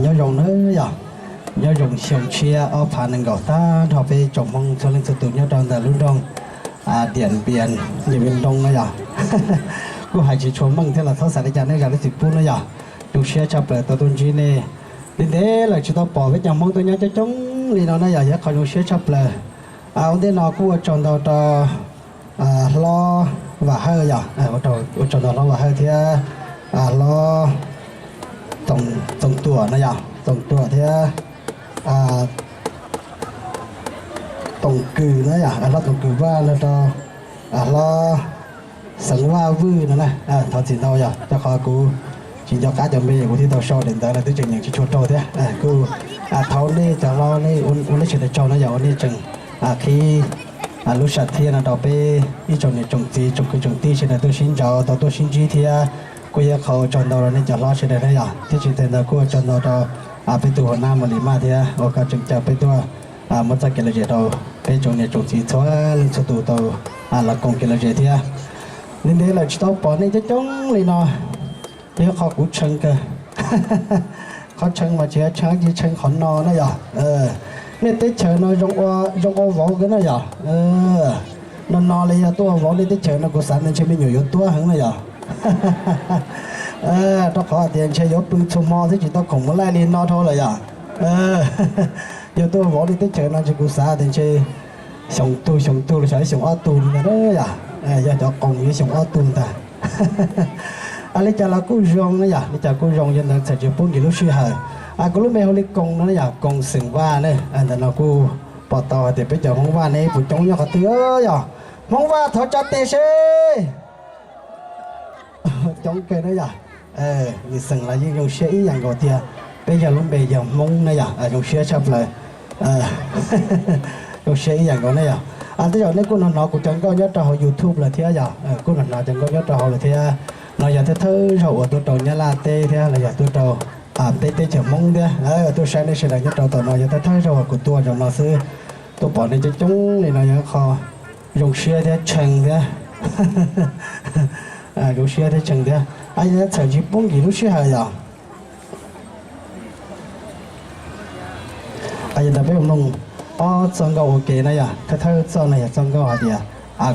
Nyob zoo na yog, nyob zoo xyoo tshiab ob phav nees nkaum tag nrho peb tsoom Hmoob txhua leej txhua tus nyob rau ntawm lub nroog Diam Npias, Nyiam Npias Nroo na yog. Kuj hais tsis tshua meej thiab los txhob xav li cas, nej zam lub txim pub na yog. Zoo siab tshaj plaws tau tuaj ntsib nej. Ntev ntev lawm tsis tau pom peb cov Hmoob tuaj nyob coob coob li no na yog, yog qhov zoo siab tshaj plaws. Ua ntej no kuj ua tsaug ntau rau hlob Vam Hawj yog, ua tsaug ntau hlob Vam Hawj thiab hlob Txoos Tuam na yog, Txoos Tuam thiab Toom Kws na yog, hlob Toom Kws Vaj no rau hlob Xeev Vaj Vwj no na. Thov txim ntau yog rau qhov kuv tsis nco qab cov npe, kuv thiaj tau sau daim ntawv lawv twb tseem nyeem tsis tshua raug thiab. Kuj thov nej cov hlob nej ua nej sawv daws tsaug na yog, ua nej tseem qhib lub sam thiaj no rau peb ib tsoom niam tsoom txiv tsoom kwv tsoom tij sawv daws tuaj sib ntsib, tau tuaj sib ntsib thiab. Kuj yog qhov ua tsaug ntau rau nej cov hlob sawv daws na yog, thiab tsis tas ntawd kuj ua tsaug ntau rau peb tus hua nab Mos Lis Maj thiab uas koj tseem caw peb tuaj muab txoj kev lom zem rau peb tsoom niam tsoom txiv txhua leej txhua tus tau los koom kev lom zem thiab. Ntev ntev lawm tsis tau pom nej coob coob li no, yog qhov kuv tshee kawg. Qhov tshee mas tsis yog tshee ib ce, tshee qhov no na yog. Nej teb chaws no zoo ua vauv kawg na yog. No no li yog tuaj ua vauv nej teb chaws no kuv xav tias ntshe me nyuam yuav tuab heev na yog. Rau qhov tias ntshe yuav pw txhua hmo thiab tsis tau khoom mus laij li no dhau lawm yog. Yog tuaj ua vauv nej teb chaws no ntshe kuv xav tias ntshe xyoo tug xyoo tug los xyov xyoo ob tug li ntawd yog, yog cov qoos yuav xyoo ob tug ntag. Li cas los kuj zoo na yog, li cas kuj zoo, yog ntawd txhawm tsis pub nkim lub sij hawm. Kuv lub npe hu li Koos no na yog, Koos xeem Vaj ne. Ntawm no kuj pom tau hais tias peb cov Hmoob Vaj ne puas coob nyob qhov twg yog. Hmoob Vaj thov tsa tes seb. Coob kawg na yog. Nws xeem los yeej zoo siab ib yam nkaus tiag. Peb yog lub npe yog Hmoob na yog, zoo siab tshaj plaws. Zoo siab ib yam nkaus na yog. Tej zaum nej kuj hnov hnov kuv cov nkauj nyob rau hauv YouTube lawm thiab yog, kuj hnov hnov cov nkauj nyob rau hauv lawm thiab. No yog thawj thawj zaug uas tuaj rau Nyab Laj teb thiab los yog tuaj rau peb teb chaws Hmoob thiab. Tuaj saib nej sawv daws nyob rau tom no yog thawj thawj zaug uas kuv tuaj zaum no xwb. Tuaj pom nej coob coob li no yog qhov zoo siab thiab tshee thiab. Zoo siab thiab tshee thiab. Yog txhawm tsis pub nkim lub sij hawm yog. Yog ntawd peb mloog ob txoj nkauj ua ke na yog, thawj thawj txoj no yog txoj nkauj hais tias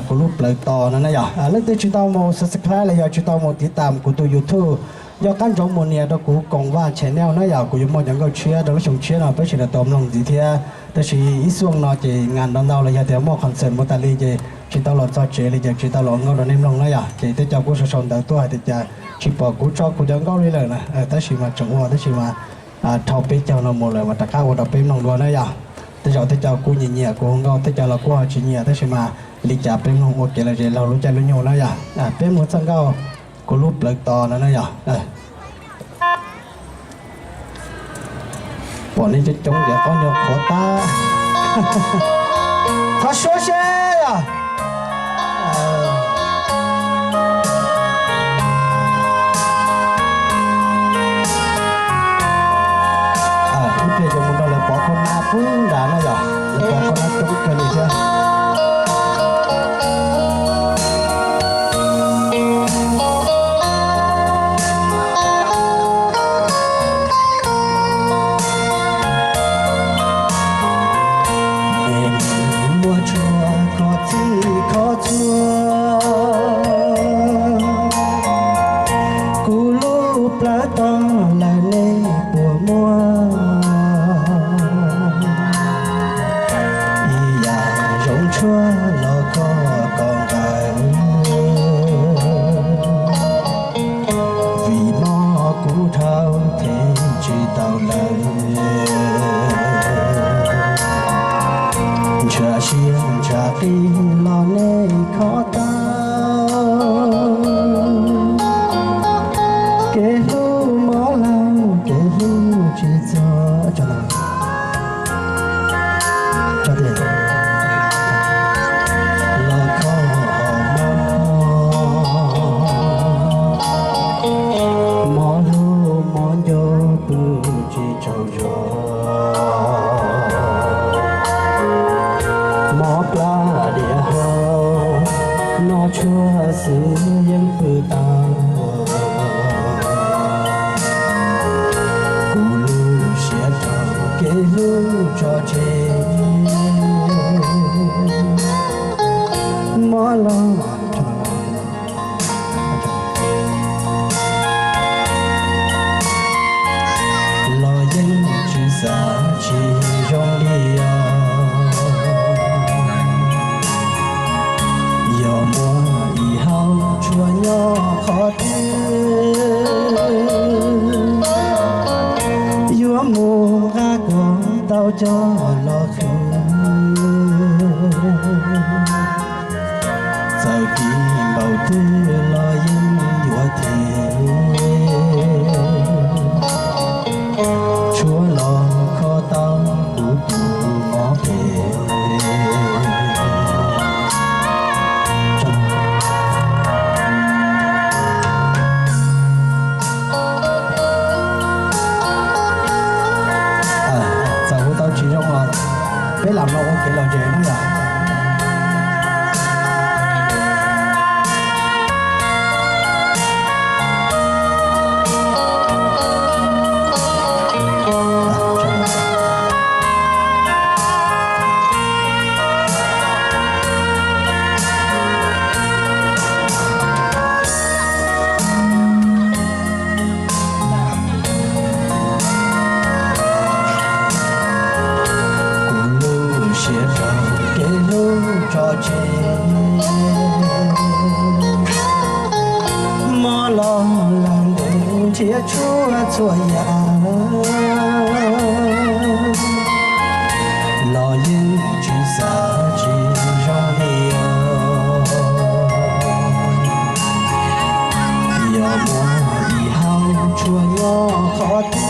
kuv lub plawv tos no na yog. Leej twg tsis tau mus subscribe los yog tsis tau mus tiv tam kuv tus YouTube, nco qab ntsoov mus nias rau kuv Koos Vaj channel na yog, kuv yuav muaj cov nkauj tshiab rau lub xyoo tshiab no peb sawv daws tau mloog ntxiv thiab. Tab sis ib xuaj no ces ngas ntau ntau los yog tias muaj concert mus tas li ces tsis tau los txog tsev li ces tsis tau los ua nkauj rau nej mloog na yog. Ces tej co kuj sau sau ntawv tuaj hais tias cas tsis pom kuv tso kuv cov nkauj li lawm na, tab sis mas tseem ua, tab sis mas dhau peb caug no mus lawm mas rov qab ua rau peb mloog dua na yog. Tej zaum tej co kuj nyiam nyiam kuv hu nkauj, tej co los kuj ho tsis nyiam, tab sis mas li cas peb mloog ua kev lom zem laug lub caij lub nyoog na yog. Peb mloog txoj nkauj kuv lub plawv tos no na yog. Pom nej coob coob ces qab nyuag qhuav tag. Thov suab seb os. Ib pliag yuav mus nrog lawv pov qhov na pub nrad na yog, lawv pov qhov na coob kawg li thiab. Muaj tsuag kho txij kho txhua, kuv lub plawv tog lawm nej puas muaj? Ib yam zoo tshuaj los kho kom nqaim, vim mob kuv dhau them tsis tau lawm. Ntshav siab ntshav qis los nej kho tau, kev hlub mob laug kev hlub tsis txog. Los kho mob, mob hlub mob nco pw tsis tsaug zog. Mob plab diam hau, noj tshuaj xwb yeej pw tau. tso tseg, mob los los yeej tsis xav tsis zoo li os. Yog muaj ib hau tshuaj nyob qhov twg, yuav mus nqa kom tau coj los qhwv. Txawm kim npaum twg los yeej yuav them, tshuav los kho tau kuv tus mob phem. Txawm hu tau tsis zoo los peb lam los ua kev lom zem nawb yom. Kuv lub siab rau kev hlub tso tseg, mob los lawm ntev nrhiav tshuaj txhua yam los yeej tsis xav tsis zoo li os. Yog muaj ib hau tshuaj nyob qhov twg,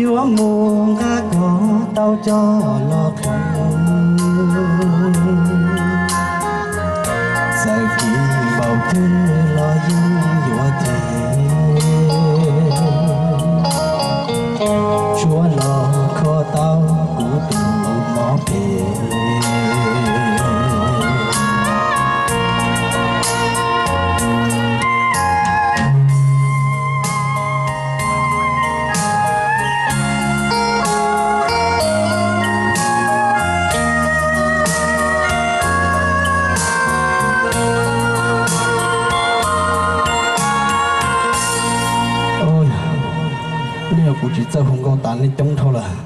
yuav mus nqa kom tau coj los qhwv. Txawm kim npaum twg los yeej yuav them, tshuav los kho tau kuv tus mob phem. Nej yog kuv tsis txawj hu nkauj tas nej coob dhau lawm.